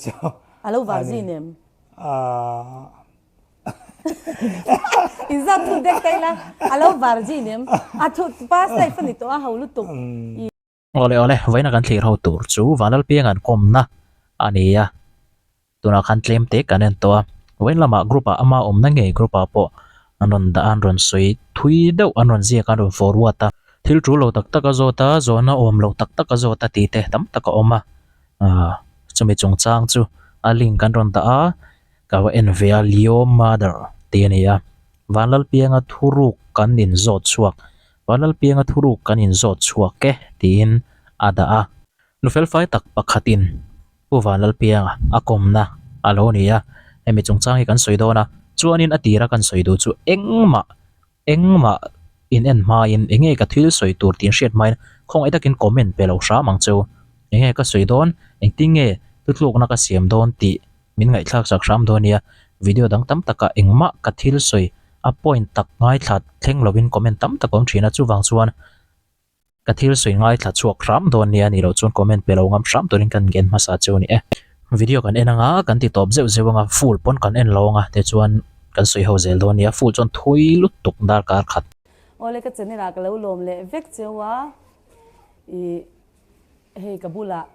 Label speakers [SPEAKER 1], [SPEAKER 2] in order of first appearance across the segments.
[SPEAKER 1] chu
[SPEAKER 2] A lo virgin em?
[SPEAKER 1] Aaa.
[SPEAKER 2] Inzat thu dek ta ila, a lo virgin em? A thu past life a ni tawh a, ho lutuk.
[SPEAKER 3] Awle awle, vawiina kan thlir ho tur chu Vanlalpianga'n kawmna a ni a, tunah khan tlem te kan en tawh a, vawiin lamah group ah ama awmna ngei group ah pawh an rawn dah a, an rawn sawi thui deuh an rawn ziak a, an rawn forward a, thil tul lo tak tak a zawt a, zawhna awm lo tak tak a zawt a tih te tam tak a awm a, aaa chumi chungchang chu a link an rawn dah a. Ka va en ve a, Leo Mother tih a ni a, Vanlalpianga thuruk kan inzawt chhuak, Vanlalpianga thuruk kan inzawt chhuak e tiin a dah a. Nu felfai tak pakhatin Pu Vanlalpianga a kawmna a lo ni a, hemi chungchang hi kan sawi dawn a, chuanin a tira kan sawi duh chu engmah engmah in en hmain enge ka thil sawi tur tih hriat hmain khawngaih takin comment pe lo hram ang cheu, enge ka sawi dawn, engtin nge thutlukna ka siam dawn tih min ngaihthlak chak hram dawn nia, video dang tam takah engmah ka thil sawi a point tak ngaithla thleng lovin comment tam tak a awm thin a, chuvang chuan ka thil sawi ngaithla chhuak hram dawn nia nih loh chuan comment pe lo ngam hram turin kan en hmasa chu a ni e. Video kan en anga kan ti tawp zeuh zeuh anga full pawn kan en lo anga tichuan kan sawi ho zel dawn nia, full chuan thui lutuk darkar khat.
[SPEAKER 2] Awle ka channel ah ka lo lawm leh vek cheu a, ih hei ka bulah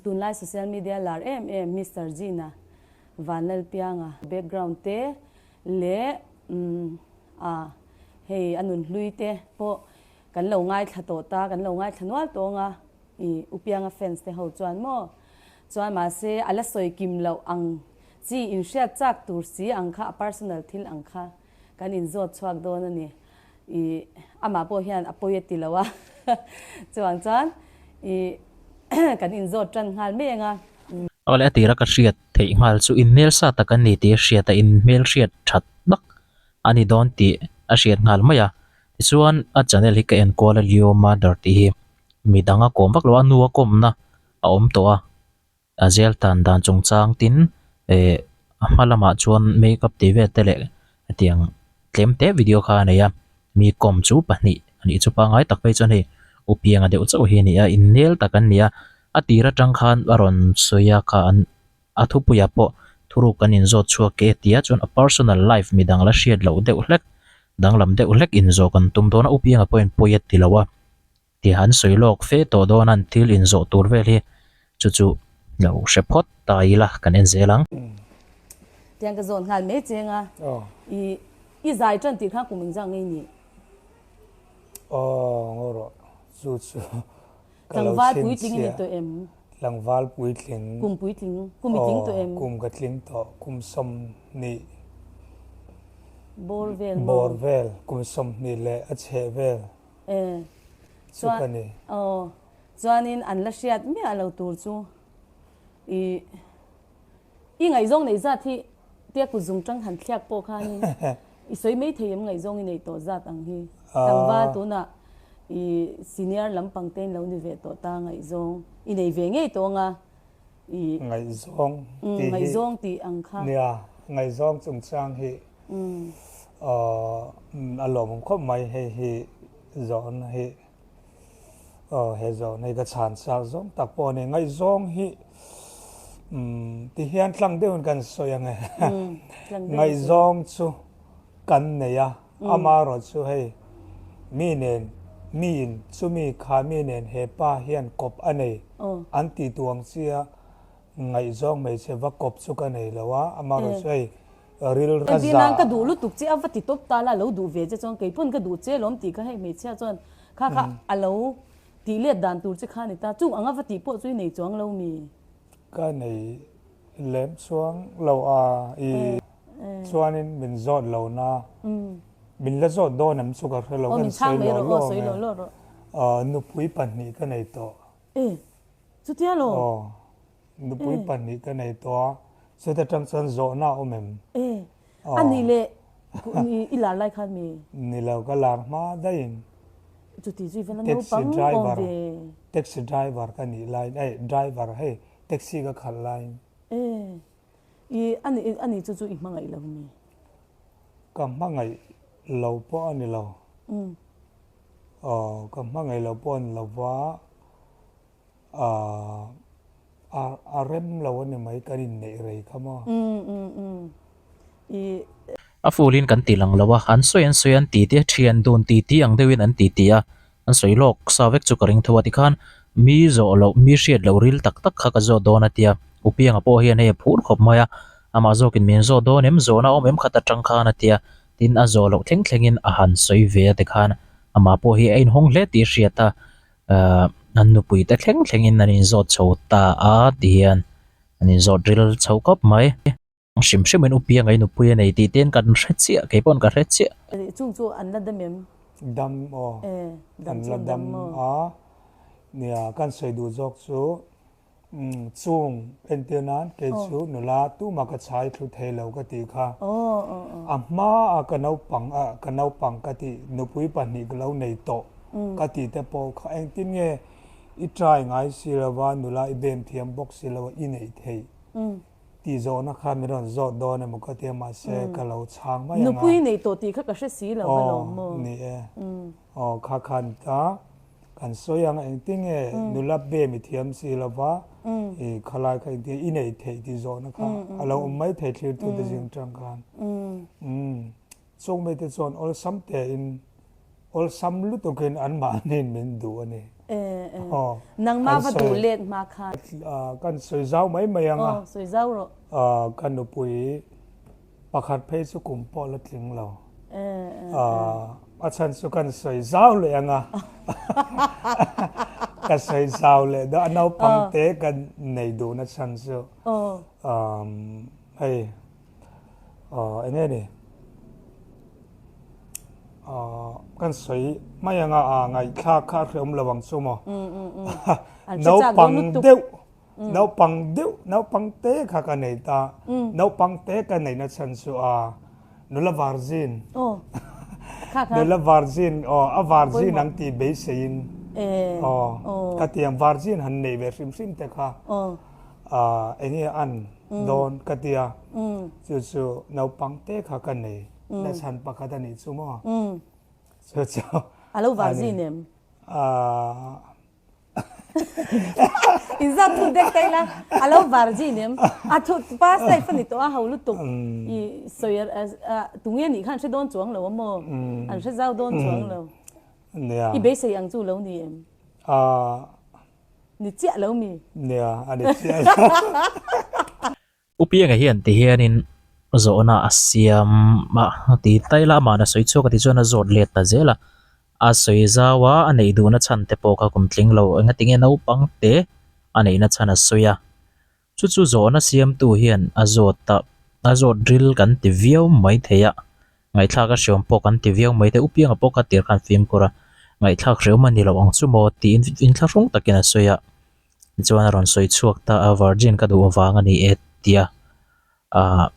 [SPEAKER 2] Tunlai social media lar em em Mister Gina Vanlalpianga background te leh a hei a nunhlui te pawh kan lo ngaithla tawh ta, kan lo ngaithla nual tawh ang a, i Upianga fans te ho chuan maw chuan mahse a la sawi kim loh ang chi inhriat chak tur si ang kha a personal thil ang kha kan inzawt chhuak dawn a ni. I amah pawh hian a pawi a ti lo a, chuvang chuan i kan inzawt tan nghal mai ang a.
[SPEAKER 3] Awle a tira ka hriat theih nghal chu inhmel sa tak an ni tih a hriat a, inhmel hriat that tak a ni dawn tih a hriat nghal mai a. Tichuan a channel hi ka en kual a Leo Mother tih hi midang a kawm vak lo a, nu a kawmna a awm tawh a. A zel tan dan chungchang tin eh a hma lamah chuan makeup tih vel te leh hetiang tlem te video kha a nei a mi kawm chu pahnih a nih chu pangngai tak phei chuan hei u pianga deuh chauh hi a ni a innel tak an ni a a tir atang khan a rawn sawi a kha an a thupuiah pawh thuruk kan inzawt chhuak e tia chuan a personal life midang la hriat loh deuh hlek danglam deuh hlek inzawh kan tum dawn a u pianga pawhin pawi a ti lo a. Tih an sawi lawk fe tawh dawn an thil inzawh tur vel hi chu chu lo hre phawt ta ila kan en zel ang.
[SPEAKER 2] Tiang ka zawn nghal mai cheng a, i i zai tan tih kha kum engzah ngei ni?
[SPEAKER 1] Aw ngaw rawh chu chu ka lo
[SPEAKER 2] Tlangval puitling i ni tawh em?
[SPEAKER 1] Tlangval puitling.
[SPEAKER 2] Kum puitling, kum i tling tawh em?
[SPEAKER 1] Aw kum ka tling tawh, kum 20
[SPEAKER 2] Bawr vel maw?
[SPEAKER 1] Bawr vel, kum 20 leh a chheh vel.
[SPEAKER 2] E, chuan, aw, chuanin an la hriat miah lo tur chu i i ngaihzawng neih zat hi tia kut zung tang han thliak pawh khanin i sawi mai thei em ngaihzawng i neih tawh zat ang hi. Tlangval tunah i senior lampang te in lo ni ve tawh ta ngaihzawng i nei ve ngei tawh anga i
[SPEAKER 1] Ngaihzawng tih hi
[SPEAKER 2] ngaihzawng tih ang kha.
[SPEAKER 1] Nia, ngaihzawng chungchang hi a lawmawm khawp mai hei hi zawhna hi aw he zawhna hi ka chhan chak zawng tak pawh a ni. Ngaihzawng hi ti hian tlang deuhin kan sawi ang e. Ngaihzawng chu kan nei a, amaherawh chu hei mi nen miin chumi kha mi nen he pa hian kawp a nei an tih duh ang chia ngaihzawng hmeichhe va kawp chu ka nei lo a, amaherawh chu hei rilru ka
[SPEAKER 2] Engtin nan
[SPEAKER 1] zah.
[SPEAKER 2] ka duh lutuk che a va ti tawp ta la, a lo duh ve che chuan keipawn ka duh che lawm tih kha hei hmeichhia chuan kha kha a lo tih let dan tur che kha a ni ta, chung anga va tih pawh chu i nei chuang lo mi?
[SPEAKER 1] Ka nei lem chuang lo a i chuanin min zawt lo na min la zawt dawn em chu ka hre lo kan sawi law law ang e nupui pahnih ka nei tawh aw nupui pahnih ka nei tawh a chuta tang chuan zawhna a awm em ni lo ka lar hma daihin taxi driver taxi driver ka nih laiin ei driver hei Taxi ka khalh laiin.
[SPEAKER 2] E, i ani ani chu chu i hmangaih lo mi?
[SPEAKER 1] Ka hmangaih lo pawh a ni lo. Aw, ka hmangaih lo pawh a ni lo va, ah, A a rem lo a ni mai kan inneih rei kha maw?
[SPEAKER 2] Umm umm umm i.
[SPEAKER 3] A full in kan ti lang lo a, an sawi an sawi an ti te thian dun ti ti ang deuhin an ti ti a, an sawi lawk sa vek chu ka ring tho a tikhan mi zawh loh mi hriat loh ril tak tak kha ka zawt dawn a tia, Upianga pawh hian hei a phur khawp mai a, amah zawkin min zawt dawn em zawhna awm em khat atang khan a tia, tin a zawh loh thleng thlengin a han sawi ve a tikhan amah pawh hi a inhawng hle tih a hriat a. Ahh an nupui te thleng thlengin an inzawt chho ta a ti hian an inzawt ril chho khawp mai. Hrim hrimin u pianga i nupui a nei tih te kan hre chiah kei paw'n ka hre chiah.
[SPEAKER 2] Chung chu an la dam em?
[SPEAKER 1] Dam aw, an la dam a, nia kan sawi duh zawk chu Chung entir nan kei chu nula tumah ka chhai thlu thei lo ka tih kha. A hma a ka naupang a ka naupang ka tih nupui pahnih ka lo nei tawh ka tih te pawh kha engtin nge i try ngai si lova nula i bem thiam bawk si lo a i neih theih tih zawhna kha min rawn zawt dawn emaw ka tia mahse ka lo chhang mai ang a.
[SPEAKER 2] Nupui nei tawh tih kha ka hre si lo ka lawm maw?
[SPEAKER 1] Aw ni e. Aw kha khan ta kan sawi ang engtin nge nula bem i thiam si lova i khalai kha engtin i nei theih tih zawhna kha a lo awm mai thei thlirtu te zing tang khan. Umm chung mite chuan awlsam tein awlsam lutukin anmahniin min duh a ni.
[SPEAKER 2] Aw nangmah va duh let hma khan.
[SPEAKER 1] Kan sawi zau mai mai ang a.
[SPEAKER 2] Aw sawi zau rawh.
[SPEAKER 1] Ka nupui Pakhat phei chu kum pawh la tling lo. A chhan chu kan sawi zau leh ang a. Ka sawi zau leh dawn a naupang te ka nei duhna chhan chu hei eng nge ni kan sawi mai ang a ngaihthlak kha a hreawm lo ang chu maw. Naupang deuh Naupang deuh, naupang te kha ka nei ta. Naupang te ka neihna chhan chu a nula virgin. Nula virgin, aw a virgin ang tih beiseiin aw ka ti ang. Virgin han neih ve hrim hrim te kha eng nge an dawn ka ti a. Chu chu naupang te kha ka nei na chhan pakhat a nih chu maw. Chu chu
[SPEAKER 2] A lo virgin em? Inzat thu dek ta ila a lo virgin em a thu past life a ni tawh a ho lutuk i sawi tunge nih kha an hre dawn chuang lo a maw an hre zau dawn chuang lo i beisei ang chu lo ni em ni chiah lo mi
[SPEAKER 1] nia a ni chiah lo.
[SPEAKER 3] U Pianga hian ti hianin zawhna a siam a, ti ta ila amah na sawi chhuak a ti chuan a zawt let ta zel a, a sawi zau a, a neih duhna chhan te pawh kha kum tling lo engati nge naupang te a neihna chhan a sawi a, chu chu zawhna siamtu hian a zawt a, a zawt ril kan ti viau mai thei a, ngaihthlak a hreawm pawh kan ti viau mai thei, U Pianga pawh kha tir khan fimkhur a, ngaihthlak hreawm a ni lo ang chu maw tiin inthlahrung takin a sawi a. Tichuan a rawn sawi chhuak ta a, Virgin ka duh avang a ni e tia. Ahh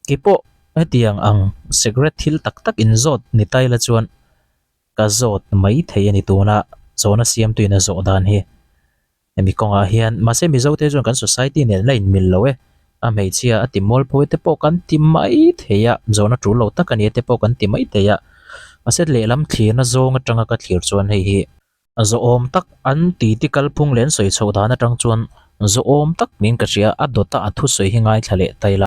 [SPEAKER 3] keipawh hetiang ang cigarette thil tak tak inzawt ni ta ila chuan ka zawt mai thei a ni tuna zawhna siamtuin a zawh dan hi. Hemi kawngah hian mahse Mizo te chuan kan society nen la inmil lo e, a hmeichhia a ti mual phawi te pawh kan ti mai thei a, zawhna tul lo tak a ni e te pawh kan ti mai thei a. Mahse lehlam thlirna zawng atanga ka thlir chuan hei hi Zawhawm tak an titi kalphung leh an sawi chhoh dan atang chuan zawhawm tak niin ka hria, a dawta a thusawi hi ngaithla leh ta ila.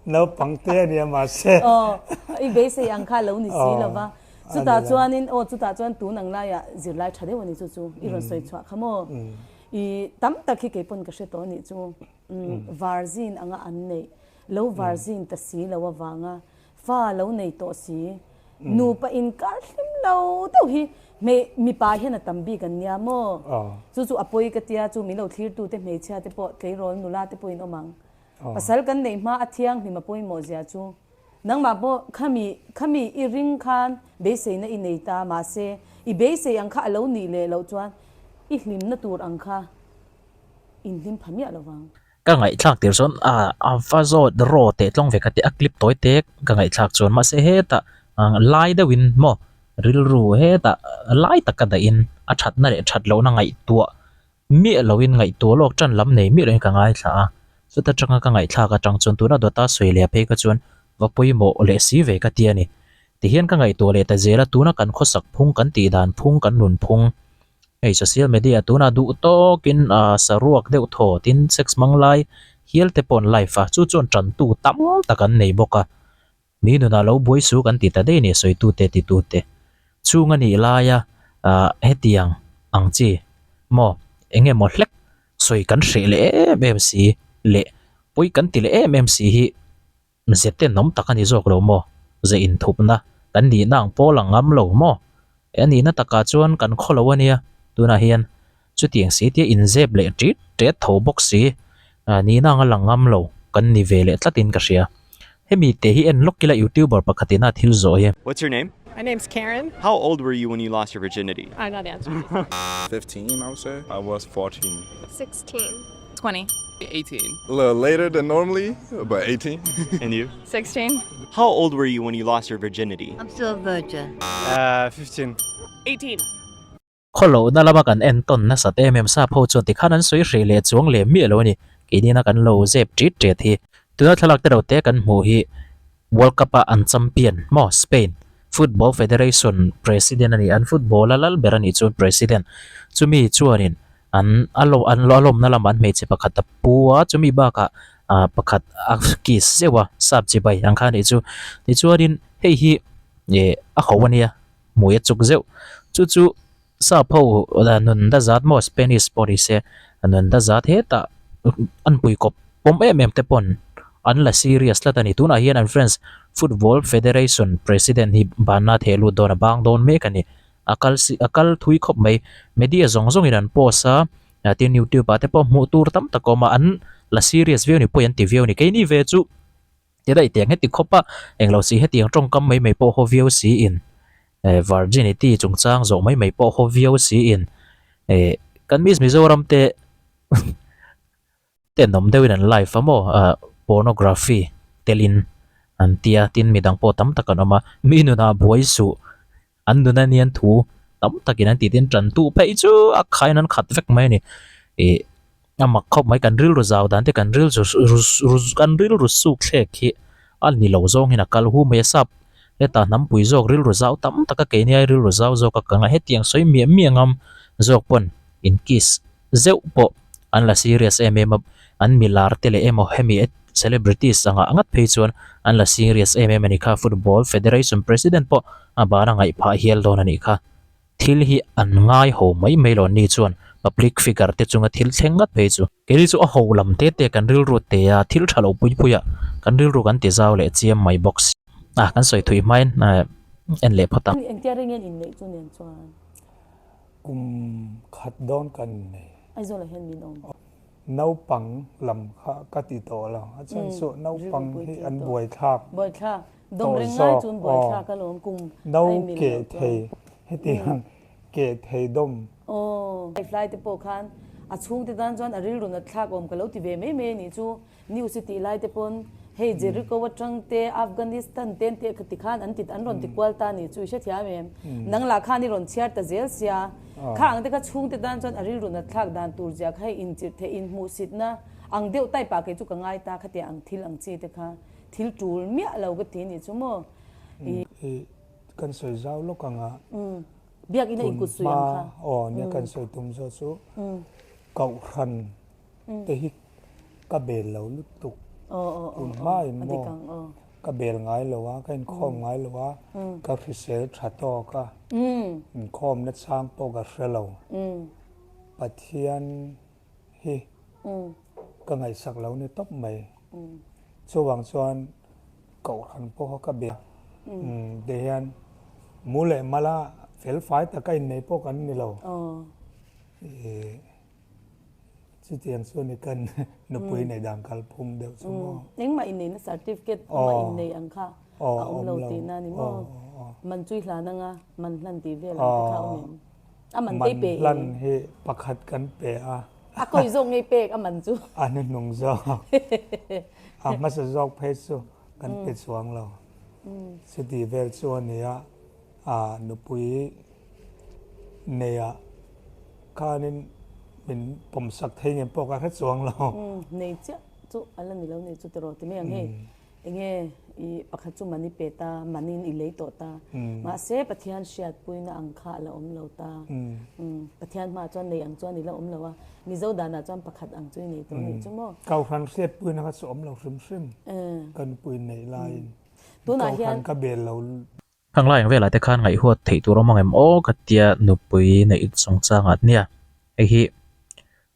[SPEAKER 1] Naupang te a nia mahse.
[SPEAKER 2] Aw, i beisei ang kha lo ni si lova. Chutah chuanin, aw chutah chuan tun ang laiah zirlai tha deuh a ni chu chu i rawn sawi chhuah kha maw. I tam tak hi kei pawn ka hre tawh a nih chu. Virgin anga an neih, lo virgin ta si lo avanga Fa lo nei tawh si. Nupa inkar hlim lo deuh hi hmei mipa hian a tam bik an nia maw? Chu chu a pawi ka tia chu min lo thlirtute hmeichhia te pawh tleirawl nula te pawhin awm ang. Pasal kan neih hma a thianghlim a pawimawh zia chu nangmah pawh khami khami i ring khan beiseina i nei ta mahse i beisei ang kha a lo nih leh loh chuan i hlimna tur ang kha inhlim pha miah lo vang.
[SPEAKER 3] Ka ngaihthlak tir chuan a a va zawt raw teh tlawng ve ka ti a clip tawi tek ka ngaihthlak chuan mahse hetah lai deuhin maw rilru hetah lai tak ka dahin a thatna leh that lohna ngaihtuah miah loin ngaihtuah lawk tan lam nei miah loin ka ngaithla a chuta tanga ka ngaihthlak atang chuan tuna dawta sawi leh phei kha chuan va pawimawh leh si ve ka ti a ni tihian ka ngaihtuah leh ta zel a tuna kan khawsak phung kan tih dan phung kan nun phung. Hei social media tunah duh tawkin ah saruak deuh thaw tin sex hmang lai hial te pawh an live a, chu chuan tantu tam tak an nei bawk a. Mi nunah lo buai su kan ti ta daih a ni sawitute titute. Chung a nih laia ah hetiang ang chi maw eng nge maw hlek sawi kan hreh leh em em si leh pawi kan ti leh em em si hi Ze tenawm tak a ni zawk lo maw? Ze inthupna kan nihna ang pawl ang ngam lo maw? A nihna takah chuan kan khaw lo a nia, tunah hian chutiang si tia inzep leh ṭit ṭet tho bawk si, nihna ang a lang ngam lo kan ni ve leh tlatin ka hria. Hemi te hi en lawk ila YouTuber pakhatin a thil zawh hi.
[SPEAKER 4] What's your name?
[SPEAKER 5] My name's Karen.
[SPEAKER 4] How old were you when you lost your virginity?
[SPEAKER 5] I'm not answering.
[SPEAKER 6] 15, I would say.
[SPEAKER 7] I was 14.
[SPEAKER 8] 16.
[SPEAKER 5] 20.
[SPEAKER 9] 18.
[SPEAKER 6] A little later than normally, but 18.
[SPEAKER 4] And you?
[SPEAKER 5] 16.
[SPEAKER 4] How old were you when you lost your virginity?
[SPEAKER 10] I'm still a virgin.
[SPEAKER 7] 15.
[SPEAKER 5] 18.
[SPEAKER 3] Khawlohna lama kan entawn nasat em em sap ho chuan tikhan an sawi hreh leh chuang leh miah lo a ni. Keini kan lo zep ṭit ṭet hi. Tuna thlalak te rote kan hmuh hi World Cup a an champion maw Spain Football Federation President a ni. An football a lal ber a nih chuan President chumi chuanin an a lo an a lawmna lamah an hmeichhe pakhat a pu a chumi bakah ah pakhat a kiss zeuh a sap chibai ang kha a nih chu. Tichuanin hei hi ih a ho a nia hmui a chuk zeuh chu chu Sap ho nun da zat maw Spanish pawh ni se nun da zat hetah an pui kawp pawm em em te pawn an la serious tlat a ni. Tunah hian an France Football Federation President hi banna theh lut dawn a bang dawn mek a ni. A kal si a kal thui khawp mai. Media zawng zawngin an post a tin YouTube ah te pawh hmuh tur tam tak a awm a an la serious viau ni pawi an ti viau a ni. Keini ve chu. Ti daih tiang heti khawp a, englo si hetiang tawngkam mai mai pawh haw viau siin eh virginity chungchang zawh mai mai pawh haw viau siin eh kan Miss Mizoram te tenawm deuhin an live a maw ah pornography telin an tia tin midang pawh tam tak an awm a, mi nunah buai suh An nun a nian thu tam takin an tih tin tan tu phei chu a khain an khat vek mai a ni. Ih a mak khawp mai kan rilru zau dan te kan rilru kan rilru suk thlek hi a ni lo zawng hian a kal hu mai a sap hetah hnampui zawk rilru zau tam tak a keini ai rilru zau zawk a ka ngaih hetiang sawi miah miah ngam zawk pawn in kiss zeuh pawh an la serious em em a, an milar te leh emaw hemi celebrities anga ngat phei chuan an la serious em em a ni kha, Football Federation President pawh a ban a ngaih phah hial dawn a nih kha. Thil hi an ngai ho mai mai lo ni chuan public figure te chunga thil thleng ngat phei chu. Keini chu a ho lam te te kan rilru te a, thil tha lo pui pui a, kan rilru kan ti zau leh chiam mai bawk si a, kan sawi thui hmain en leh phawt ang.
[SPEAKER 2] Engtia ring en inneih chu nen chuan.
[SPEAKER 1] Kum khat dawn kan nei.
[SPEAKER 2] Aizawl ah hian min awm.
[SPEAKER 1] Naupang lam kha ka ti tawh lo. A chhan chu naupang hi an buaithlak.
[SPEAKER 2] Buaithlak. Dawm reng ngai chuan buaithlak alawm kum
[SPEAKER 1] No keh thei hetiang keh thei dawm.
[SPEAKER 2] Aw. Lai te pawh khan a chhungte tan chuan a rilru nat thlak awm ka lo ti ve mai mai a nih chu. News i tih lai te pawn hei Jericho atang te Afghanistan te an tih kha ti khan an ti an rawn ti kual ta nih chu i hrethiam em? Nang lah khan i rawn chhiar ta zel sia. Kha ang te kha chhungte tan chuan a rilru nat thlak dan tur zia kha hei inchirh theih inhmuhsitna ang deuh type ah kei chu ka ngai ta khatia ang thil ang chi te kha thil tul miah lo ka ti nih chu maw.
[SPEAKER 1] I kan sawi zau lawk ang a.
[SPEAKER 2] Biakinn a inkut suih ang kha.
[SPEAKER 1] Aw nia kan sawi tum zawk chu Kohhran te hi ka bel lo lutuk tun hmain maw ka bel ngai lo a ka inkhawm ngai lo a ka hrisel tha tawk a inkhawmna chang pawh ka hre lo Pathian hi ka ngaihsak lo ni tawp mai chuvang chuan kohhran pawh kha ka bel ti hian mu leh mala fel fai taka innei pawh kan ni lo. Chutiang chu ni kan nupui nei dan kalphung deuh chu maw.
[SPEAKER 2] Engmah inneihna certificate awma innei ang kha a awm lo tihna ni maw? Man chui hlan anga man hlan tih vel ang te kha a awm em? A man te i pe em?
[SPEAKER 1] Man hlan hi pakhat kan pe a.
[SPEAKER 2] A kawi zawk ngei pek a man chu.
[SPEAKER 1] A hnuhnung zawk. A hmasa zawk phei chu kan pe chuang lo. Chuti vel chu a nia. A nupui neia khanin min pawmsak thei ngem pawh ka hre chuang lo.
[SPEAKER 2] Nei chiah chu a la ni lo nei chu tiraw ti mai ang hei. Enge i pakhat chu man i pe ta, manin i lei tawh ta. Mahse Pathian hriatpuina ang kha a la awm lo ta. Pathian hmaah chuan nei ang chuan i la awm lo a, Mizo danah chuan pakhat ang chu i nei tawh anih chu maw?
[SPEAKER 1] Kohhran hriatpuina kha chu awm lo hrim hrim ka nupui neih laiin
[SPEAKER 2] Tunah hian
[SPEAKER 1] Kohhran ka bel lo.
[SPEAKER 3] Khang lai ang velah te khan ngaihhuat theih tur awm ang em aw ka tia nupui neih chungchangah nia hei hi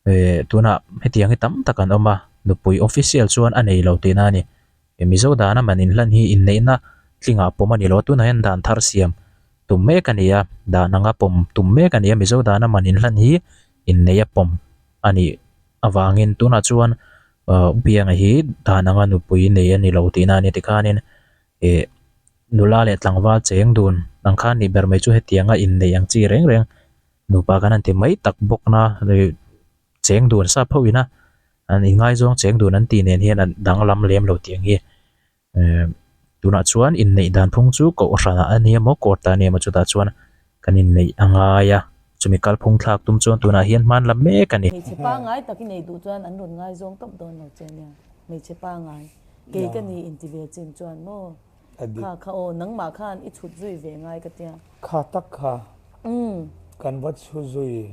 [SPEAKER 3] eh tunah hetiang hi tam tak an awm a nupui official chuan a nei lo tihna a ni eh Mizo dana man inhlan hi inneihna tlingah pawm a ni lo a tunah hian dan thar siam tum mek a ni a dan anga pawm tum mek a ni a Mizo dana man inhlan hi inneih a pawm a nih avangin tunah chuan ah Bianga hi dan anga nupui nei a ni lo tihna a ni tikhanin eh nula leh tlangval cheng dun ang khan nih ber mai chu hetianga inneih ang chi reng reng nupa kan han ti mai tak bawk na ih cheng dun sap ho ina an ingaizawng cheng dun an tih nen hian an danglam lem lo tih ang hi eh tunah chuan inneih dan phung chu kohhran ah a ni emaw court ah a ni emaw chutah chuan kan inneih a ngai a chumi kalphung thlak tum chuan tunah hian hman la mek a ni.
[SPEAKER 2] Hmeichhe pangngai tak i nei duh chuan an rawn ngaizawng tawp dawn lo che nia hmeichhe pangngai. Kei ka ni inti ve chin chuan maw? Kha kha aw, nangmah khan i chhut zui ve ngai ka tia.
[SPEAKER 1] Kha tak kha kan va chhu zui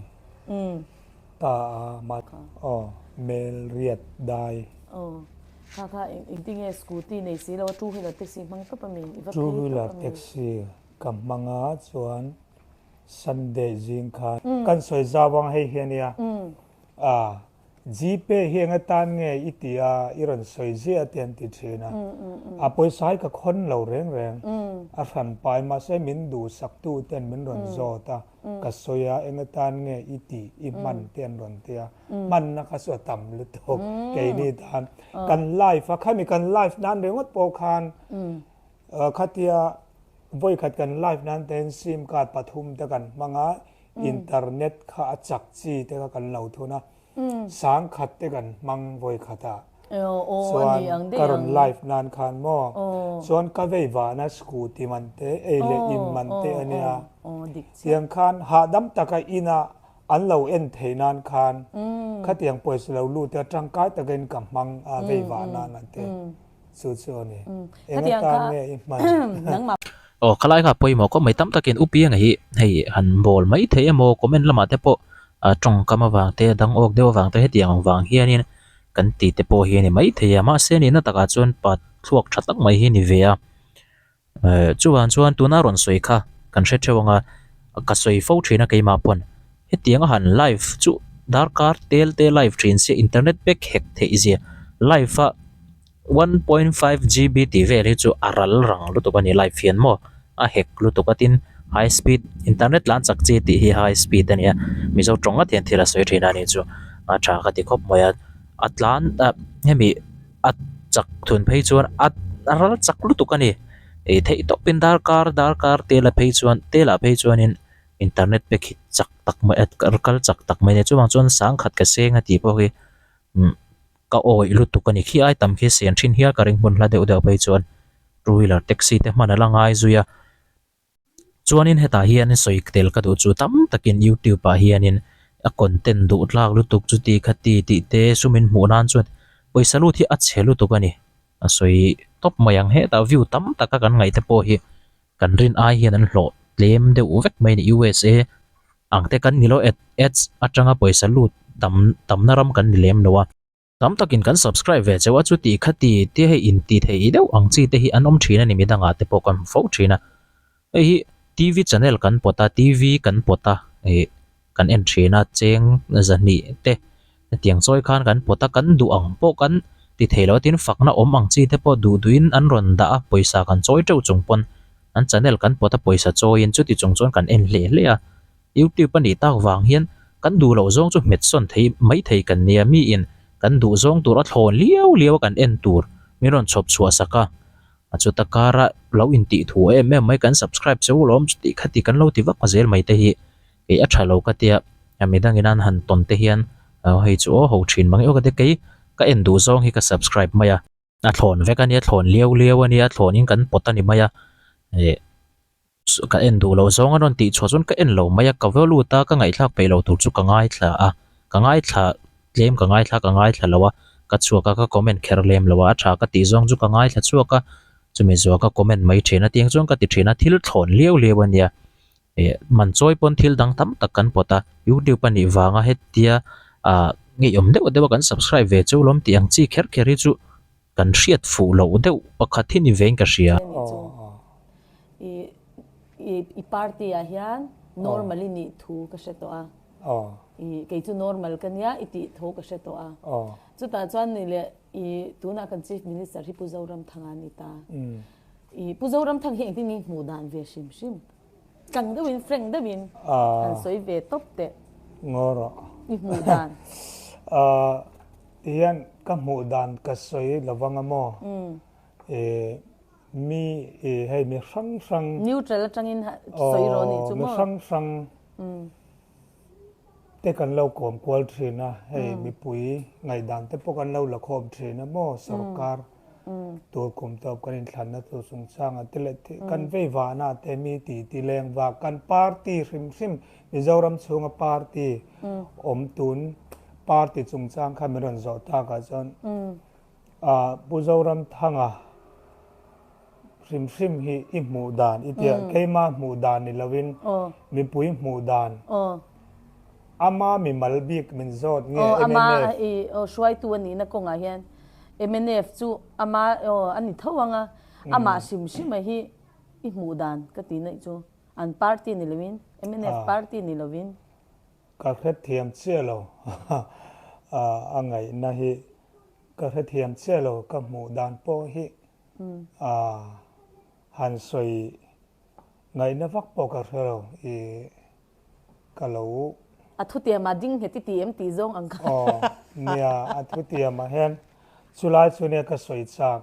[SPEAKER 1] ta a ma aw mel riat dai.
[SPEAKER 2] Aw, kha kha engtinge scooty nei si lo a two wheeler taxi hmang tawp a mi? I va phei
[SPEAKER 1] Two
[SPEAKER 2] tawp
[SPEAKER 1] wheeler
[SPEAKER 2] a mi?
[SPEAKER 1] taxi ka hmang a chuan Sunday zing khan kan sawi zau ang hei hi a nia a. Gpay hi eng atan nge i ti a, i rawn sawi ziah te an ti thin a. A pawisa hi ka khawn lo reng reng. A hran pai mahse min duhsak tu ten min rawn zawt a, ka sawi a, eng atan nge i tih, i hman te an rawn ti a. Hmanna kha chu a tam lutuk keini tan. Kan live a, khami kan live nan ringawt pawh khan khatia vawikhat kan live nan ten sim card pathum te kan hmang a, Internet kha a chak chi te kha kan lo thun a, sangkhat te kan hmang vawi khat ah chuan ka rawn live nan khan maw chuan ka vei vana scooty man te ei leh in man te a nia tiang khan hahdam taka ina an lo en thei nan khan khatiang pawisa lo lut te tangkai takin ka hmang a vei vah nan a te. Chu chu a ni. Eng atan nge i hman?
[SPEAKER 3] Aw khalai kha pawimawh khawp mai tam takin u Pianga hi hei han bawl mai thei emaw comment lamah te pawh tawngkam avang te dang awk deuh avang te hetiang ang vang hianin kan ti te pawh hi a ni mai thei a mahse nihna takah chuan pa thluak tha tak mai hi a ni ve a. Eh chuvang chuan tuna rawn sawi kha kan hre theuh ang a, ka sawi fo thin a keimah pawn hetiang a han live chu darkar tel te live thin se internet pack hek theih zia live a 1.5 GB tih vel hi chu a ral rang lutuk a ni live hian maw a hek lutuk a tin high speed internet tlan chak chi tih hi high speed a ni a mizo tawng ngat hian thil a sawi thin a ni chu a tha ka ti khawp mai a a tlan ah hemi. a chak thun phei chuan a ral chak lutuk a ni ih theih tawpin darkar darkar tela phei chuan telah phei chuanin internet pack hi chak tak mai a kal chak tak mai a ni chuvang chuan sangkhat ka seng a tih pawh hi umm ka awih lutuk a ni khi ai tam khi sen thin hial ka ring hmun hla deuh deuh phei chuan two wheeler taxi te hman a la ngai zui a. Chuanin hetah hian sawi tel ka duh chu tam takin youtube ah hianin a content duh tlak lutuk chuti khati tih te sumin hmuh nan chuan pawisa lut hi a chhe lutuk a ni. A sawi tawp mai ang hetah view tam taka kan ngaih te pawh hi kan rin ai hian an hlawh tlem deuh vek mai a ni USA ang te kan ni lo ads atanga pawisa lut tam tamna ram kan ni lem lo a. Tam takin kan subscribe ve chauh a chuti khati te hei inti thei deuh ang chi te hi an awm thin a ni midangah te pawh kan hmu fo thin a. Hei hi TV channel kan pawt a TV kan pawt a ih kan en thin a cheng zahnih te hetiang chawi khan kan pawt a kan duh ang pawh kan ti thei lo a tin fakna awm ang chi te pawh duh duhin an rawn dah a pawisa kan chawi teuh chung pawn an channel kan pawt a pawisa chawiin chuti chung chuan kan en hleh hleh a. YouTube a nih tak vang hian kan duh loh zawng chu hmet sawn thei mai thei kan nia miin kan duh zawng tur a thlawn liau liau a kan en tur min rawn chhawp chhuah sak a, a chuta kara lo intih thu em em mai kan subscribe che u lawm chuti khati kan lo ti vak zel mai te hi kei a tha lo ka tia a midangin an han tawn te hian hei chu aw ho thin mang e aw ka tia kei ka en duh zawng hi ka subscribe mai a. A thlawn vek a nia, thlawn liau liau a nia, thlawnin kan pawt a ni mai a, ih ka en duh loh zawng a rawn tih chhuah chuan ka en lo mai a, ka va lut a, ka ngaihthlak peih loh tur chu ka ngaithla a, ka ngaithla tlem ka ngaithla ka ngaithla lo a. Ka chhuak a, ka comment kher lem lo a, a tha ka tih zawng chu ka ngaithla chhuak a, chumi zuah ka comment mai thin a, tiang chuan ka ti thin a, thil thlawn liau liau a nia. Ih man chawi pawn thil dang tam tak kan pawt a, youtube a nih vanga hetia ah ngeiawm deuh deuh a kan subscribe ve chu lawm tih ang chi kher kher hi chu kan hriat fuh loh deuh pakhat hi ni vein ka hria.
[SPEAKER 2] I i party ah hian normal i nih thu ka hre tawh a. I kei chu normal ka nia i tih tho ka hre tawh a. Chutah chuan ni leh i tunah kan chief minister hi Pu Zoramthanga a ni ta. I Pu Zoramthanga hi engtin nge i hmuh dan ve hrim hrim? Tlang deuhin, frank deuhin han sawi ve tawp teh.
[SPEAKER 1] Ngaw rawh.
[SPEAKER 2] I hmuh dan.
[SPEAKER 1] Tihian ka hmuh dan ka sawi lovang a maw? Mi hei mi hrang hrang.
[SPEAKER 2] Neutral atangin sawi rawh nih chu maw?
[SPEAKER 1] Mi hrang hrang te kan lo kawm kual thin a, hei mipui ngaihdan te pawh kan lo la khawm thin a maw sorkar tur kum tawp kan inthlanna tur chungchanga te leh kan vei vahna te mi ti ti leng vak kan party hrim hrim Mizoram chhunga party awm tun party chungchang kha min rawn zawh takah chuan Pu Zoramthanga Hrim hrim hi i hmuh dan i tia keima hmuh dan ni loin mipui hmuh dan ama mimal bik min zawt nge
[SPEAKER 2] mnf. Ama i hruaitu a nihna kawngah hian mnf chu ama a ni tho ang a, amah hrim hrima hi i hmuh dan ka ti naih chu an party ni loin mnf party ni loin.
[SPEAKER 1] Ka hrethiam chiah lo a ngaihna hi ka hrethiam chiah lo ka hmuh dan pawh hi A han sawi ngaihna vak pawh ka hre lo i ka lo.
[SPEAKER 2] A thutiamah ding nghet i ti em tih zawng ang kha.
[SPEAKER 1] Aw nia a thutiamah hian chulai chu nia ka sawi chak.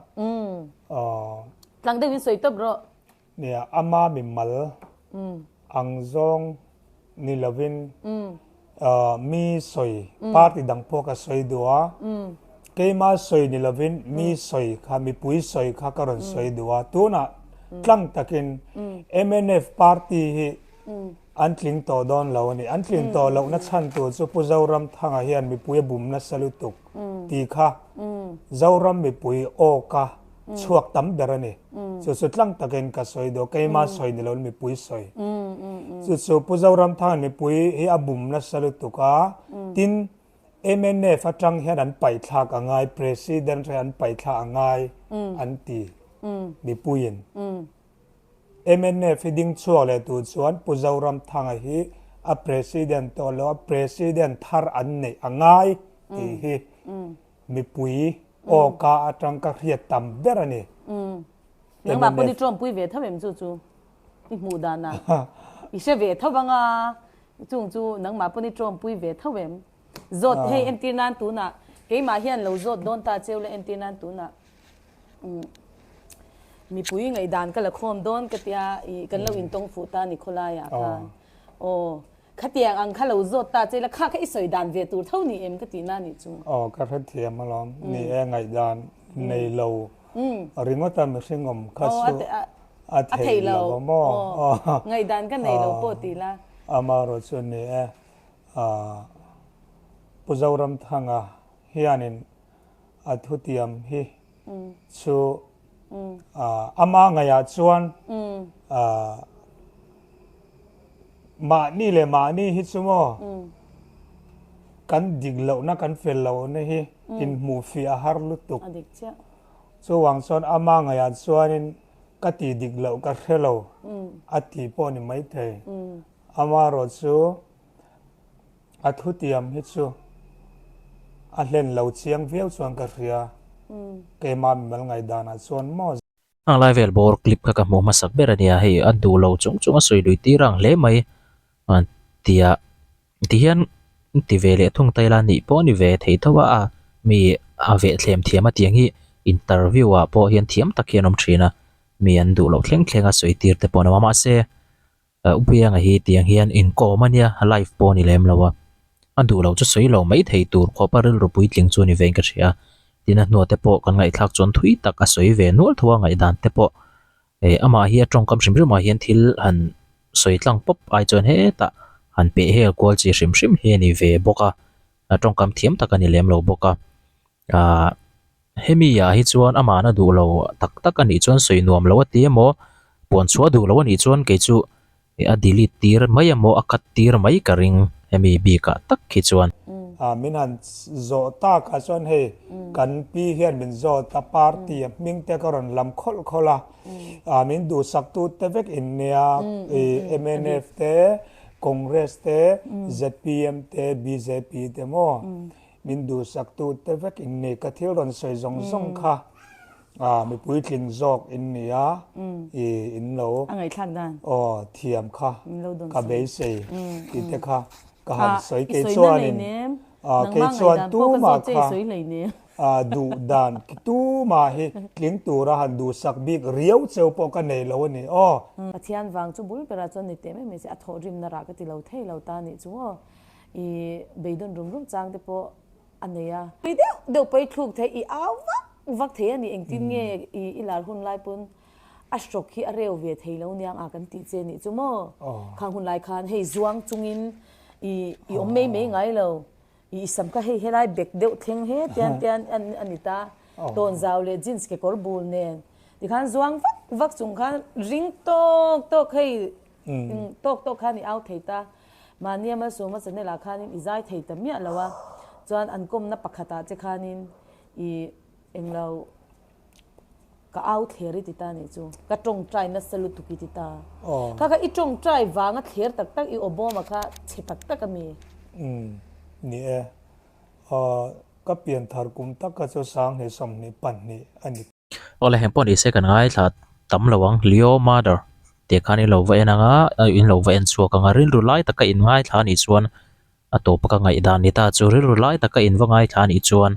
[SPEAKER 1] Aw.
[SPEAKER 2] Tlang deuhin sawi tawp rawh.
[SPEAKER 1] Nia, ama mimal ang zawng ni lovin mi sawi, party dang pawh ka sawi duh a, keima sawi ni lovin mi sawi kha, mipui sawi kha ka rawn sawi duh a. Tunah tlang takin mnf party hi an tling tawh dawn lo a ni. An tling tawh lohna chhan tur chu Pu Zoramthanga hian mipui a bum nasa lutuk tih kha Zoram mipui awka chhuak tam ber a ni. Chu chu tlang takin ka sawi duh, keima sawi ni loin mipui sawi. Chu chu Pu Zoramthanga mipui hi a bum nasa lutuk a, tin mnf atang hian an paihthlak a ngai, President hi an paihthlak a ngai an ti mipuiin. Mnf hi ding chhuak leh tur chuan Pu Zoramthanga hi a President tawh lo a, President thar an neih a ngai tih hi mipui awka atang ka hriat tam ber a ni.
[SPEAKER 2] Nangmah pawn i tawmpui ve tho em chu chu i hmuh dan ah i hre ve tho vang a chung chu nangmah pawn i tawmpui ve tho em zawt hei entir nan tunah keimah hian lo zawt dawn ta cheu la entir nan tunah mipui ngaihdan ka la khawm dawn ka tia i kan lo intawng fuh ta ni khawlaiah khan aw Khatiang ang kha lo zawt ta che la, kha kha i sawi dan ve tur tho ni em ka tih na nih chu.
[SPEAKER 1] Aw ka hrethiam alawm, ni e ngaihdan nei lo ringawt a mihring awm kha chu a theih lo a maw?
[SPEAKER 2] Aw ngaihdan ka nei lo pawh ti la.
[SPEAKER 1] Amaherawh chu ni e, Pu Zoramthanga hianin a thutiam hi chu ama ngaihah chuan mahni leh mahni hi chu maw kan dik lohna kan fel lohna hi inhmuh fiah a har lutuk. Chuvang chuan ama ngaihah chuanin ka tih dik loh ka hre lo a tih pawh ni maithei. Amaherawh chu A thutiam hi chu a hlen lo chiang viau chuan ka hria, keimah mimal ngaihdanah chuan maw.
[SPEAKER 3] Hang lai vel bawr clip kha ka hmuh hmasak ber a nia, hei a duh lo chung chung a sawi lui tir ang hle mai tia tihian ti ve leh thung ta ila nih pawh a ni ve thei tho a, mi a vehthlem thiam a tiang hi interview ah pawh hian thiam tak hian a awm thin a, mi an duh loh thleng thleng a sawi tir te pawh an awm a mahse Upianga hi tiang hian inkawm a nia, live pawh a ni lem lo a. A duh loh chu sawi lo mai thei tur khawp a rilru puitling chu a ni vein ka hria. Tin a hnuah te pawh kan ngaihthlak chuan thui tak a sawi ve nual tho a ngaihdan te pawh eh amah hi a tawngkam hrim hrim ah hian thil han sawi tlang pawp ai chuan hetah han peh hel kual chi hrim hrim hi a ni ve bawk a, a tawngkam thiam tak a ni lem lo bawk a. Ahh hemi ah hi chuan amah na duh lo tak tak a nih chuan sawi nuam lo a ti emaw puan chhuah duh lo a nih chuan kei chu a delete tir mai emaw a cut tir mai ka ring hemi bik ah tak hi chuan.
[SPEAKER 1] Ah min han zawh tak ah chuan hei kan pi hian min zawt a party a hming te ka rawn lam khawlh khawlh a ah min duhsak tu te vek in nia ih mnf te Congress te zpm te bjp te maw Min duhsaktu te vek in ni. Ka thil rawn sawi zawng zawng kha mi puitling zawk in ni a, i in lo
[SPEAKER 2] A ngaihthlak dan.
[SPEAKER 1] Aw thiam kha ka beisei tih te kha ka han sawi
[SPEAKER 2] kei
[SPEAKER 1] chuanin kei chuan tumah kha duh dan tumah hi tling tura han duhsak bik riau cheu pawh ka nei lo a ni aw.
[SPEAKER 2] Pathian vang chu bul berah chuan ni teh mai mai se a thawhrimna rah ka ti lo thei lo ta nih chu aw. I beidawn rum rum chang te pawh a nei a. Tui deuh deuh pawh i thluk thei, i au vak vak thei a ni. Engtin nge i i lar hun lai pawn a hrawk hi a reu ve thei lo niang a kan tih che nih chu maw? Khang hun lai khan hei zuang chungin i i awm mai mai ngai lo. I i sam kha hei helai bek deuh thleng he tian tian a ni ta. Tawnzau leh jeans kekawr bul nen tikhan zuang vak vak chung khan ring tawk tawk hei Tawk tawk khan i au thei ta. Mahnia Malsawma channel ah khanin i zai thei ta miah lo a, chuan an kawmna pakhat ah che khanin i englo ka au thler i ti ta nih chu. Ka tawngtai nasa lutuk i ti ta. Kha kha i tawngtai vanga thler tak tak i aw bawma kha chhe tak tak a mi?
[SPEAKER 1] Umm ni e. Ka pianthar kum tak kha chu sanghnih 22 a ni.
[SPEAKER 3] Awle heng pawh ni se kan ngaithla tam lo ang Leo mother tih khan in lo va en anga in lo va en chhuak anga rilru lai taka in ngaithla anih chuan a tawpa ka ngaihdan ni ta chu rilru lai taka in va ngaithla anih chuan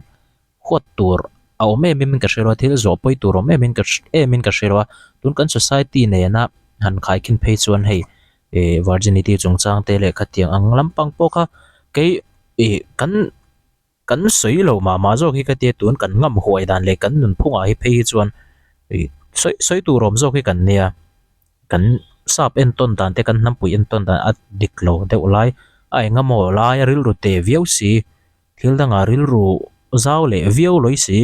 [SPEAKER 3] huat tur a awm em em in ka hre lo a thil zawh pawi tur awm em in ka em in ka hre lo a tun kan society nena han khaikhin phei chuan hei ih virginity chungchang te leh khatiang ang lampang pawh kha kei ih kan. Kan sawi lo mah mah zawk hi ka tia tun kan ngam huai dan leh kan nunphungah hi phei hi chuan ih sawi sawi tur awm zawk hi kan nia. Kan sap entawn dan te kan hnampui entawn dan a dik lo deuh lai a engemaw lai a rilru teh viau si thil dangah rilru zau leh viau lawi si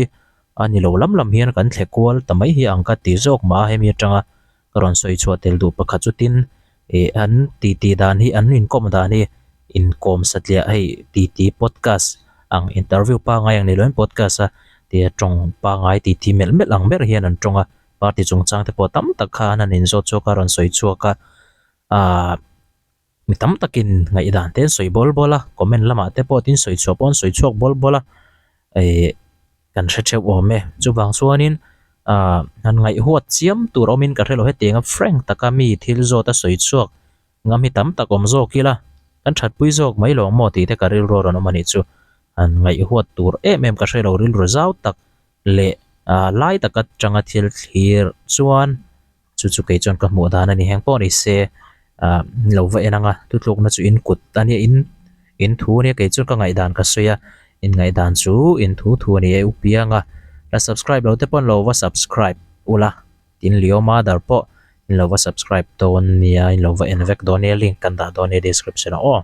[SPEAKER 3] a ni lo lam lam hian kan thle kual ta mai hi ang ka ti zawk mah a hemi atanga ka rawn sawi chhuah tel duh pakhat chu tin ih an titi dan hi an inkawm dan hi inkawm satliah hei titi podcast ang interview pangngai ang ni loin podcast a tia tawng pangngai titi melh melh ang ber hian an tawng a party chungchang te pawh tam tak khan an inzawt chhuak a rawn sawi chhuak a ahh Mi tam takin ngaihdan te an sawi bawl bawl a, comment lamah te pawh tin sawi chhuah pawh an sawi chhuak bawl bawl a, ih kan hre theuh awm e. Chuvang chuanin ah han ngaihhuat chiam tur awmin ka hre lo hetiang a frank taka mi thil zawt a sawi chhuak ngam hi tam tak awm zawk ila kan thatpui zawk mai lo ang maw tih te ka rilru a rawn awm a nih chu. Han ngaihhuat tur em em ka hre lo rilru zau tak leh ah lai taka tanga thil thlir chuan Chu chu kei chuan ka hmuh dan a ni. Heng pawh ni se ah lo va en ang a, thutlukna chu in kut a nia, in in thu a nia kei chuan ka ngaihdan ka sawi a, in ngaihdan chu in thu thu a ni e u piang a. La subscribe lo te pawn lo va subscribe ula, tin Leo Mother pawh in lo va subscribe dawn nia, in lo va en vek dawn nia, link kan dah dawn nia description ah aw.